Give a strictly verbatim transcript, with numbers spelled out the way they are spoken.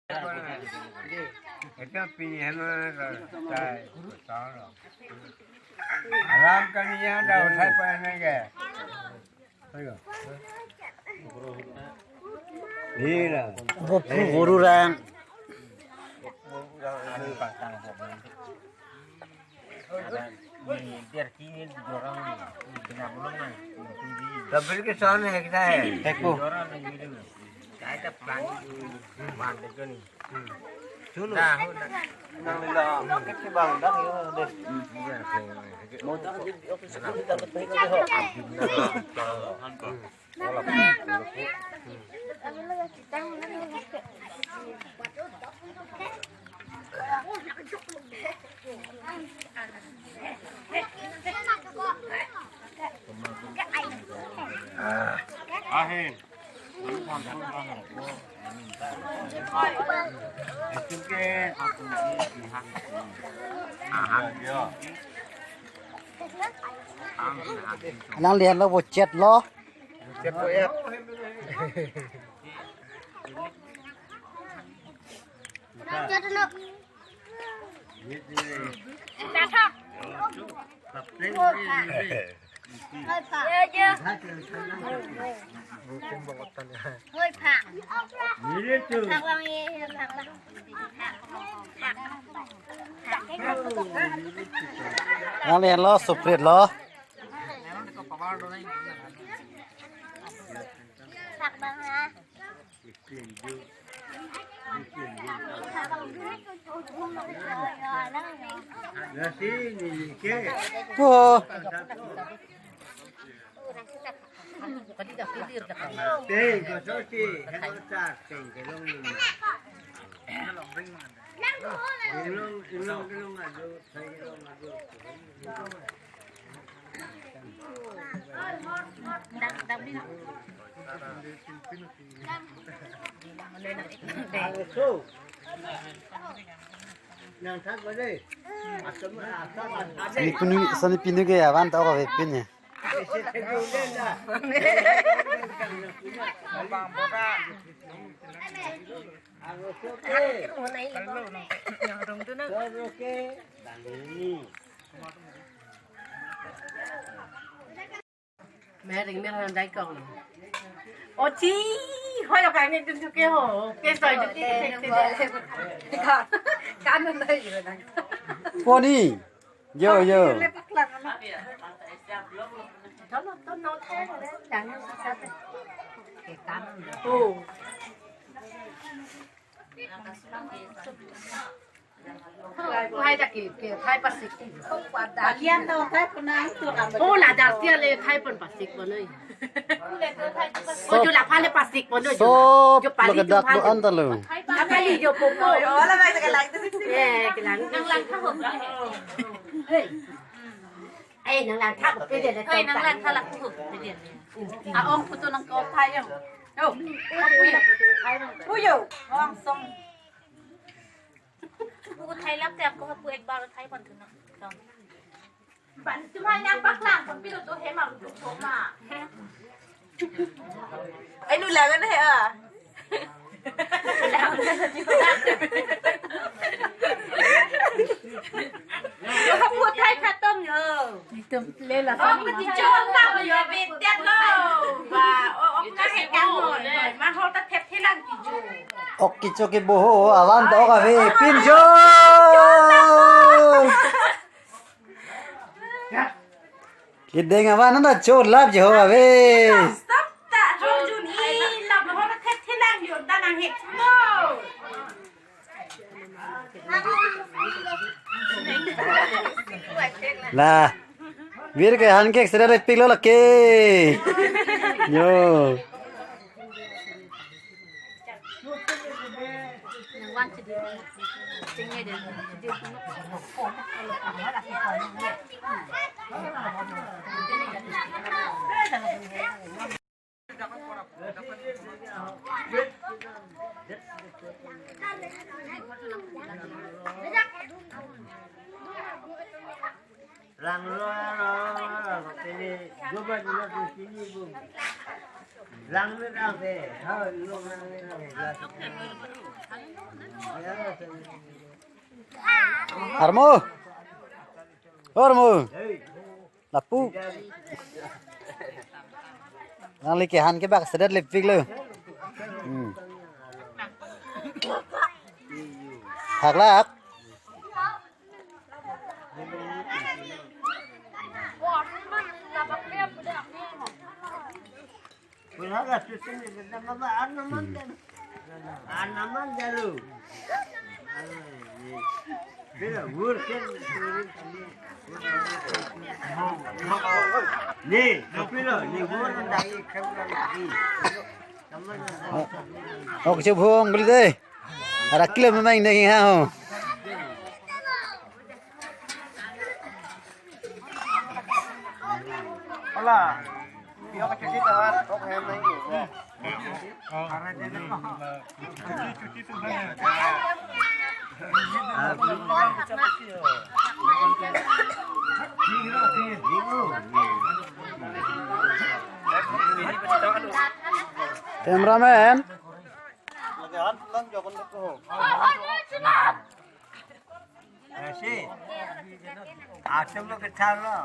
Ito pini hama ta, ta, alam kami ya da uthai pa na ke. Ayo. Ira. Guru rang. Double ke son hai kita hai. Thekkoi. Chalo. Nang nila market ke bang dak yo deh. Ahin. Nang lian lo bo chet lo. Chet lo ya. Nang lian lo, suprit lo. Ko. Sani pinu, sani pinu ke avan ta ko pinu. Mering mering dai kong. Ochi, hoi lo kang ne dun ke ho. Ke soi dun ke ke ke. Kan dun dai yo dai. Poni. Yo, yo. Tono tono ke dang sa sa. Ke kan. Oh. Hai dak ke, ke, hai pasik. Kalian tahu hai pernah itu kan? Oh, la dak dia le hai pon pasik pon oi. Oh, jo la pale pasik pon oi. Sop jo pali lo kedak lo anta lo. Apa li jo popo? Oh, la baik sekali lagi. Eh, kelang nang lang kah. Hei. Eh, nang lang kah pe dia. Hei, nang lang kah lah pe dia. Ah, ong putu nang kau thai yo. Yo. Puyo, ong song. Pu thai lap te ako pu ek bar thai pon thuna. Ban cuma yang paklang pon pilo to hema pu to ma. Ai nu lagan he a. Pu thai khatam yo. Tum le la. Oh, kiti chon ta yo betet lo. Ba, oh, oh, ka he ka mo. Ma ho ta thep thelang ti jo. Ok, kicho ke boho, avan ta ok ave, pinjo. Kedeng avan nanda chor lap jo ave. Stop ta, chor jun i lap ho ta thep thelang yo ta nang hek mo. La. Vir ke han ke sera re pik lo lake. Yo. Lang lo, lang lo, lang lo, sini, coba dulu di sini, Bu. Lang lo, lang lo, ha, lo, lang lo, lang lo. Armo. Armo. Lapu. Nangli kehan ke bak sedet lipik lo. Hmm. Haklak. Ni, kapilo, ni gua nanti. Oh, kecil buang beli deh. Ada kilo memang daging ha ho. Hola. Yo ke cuti tuh, oh, kayak main gitu. Cameraman. Lagi han pulang, jangan dulu. Esi. Asam lo kecil lo.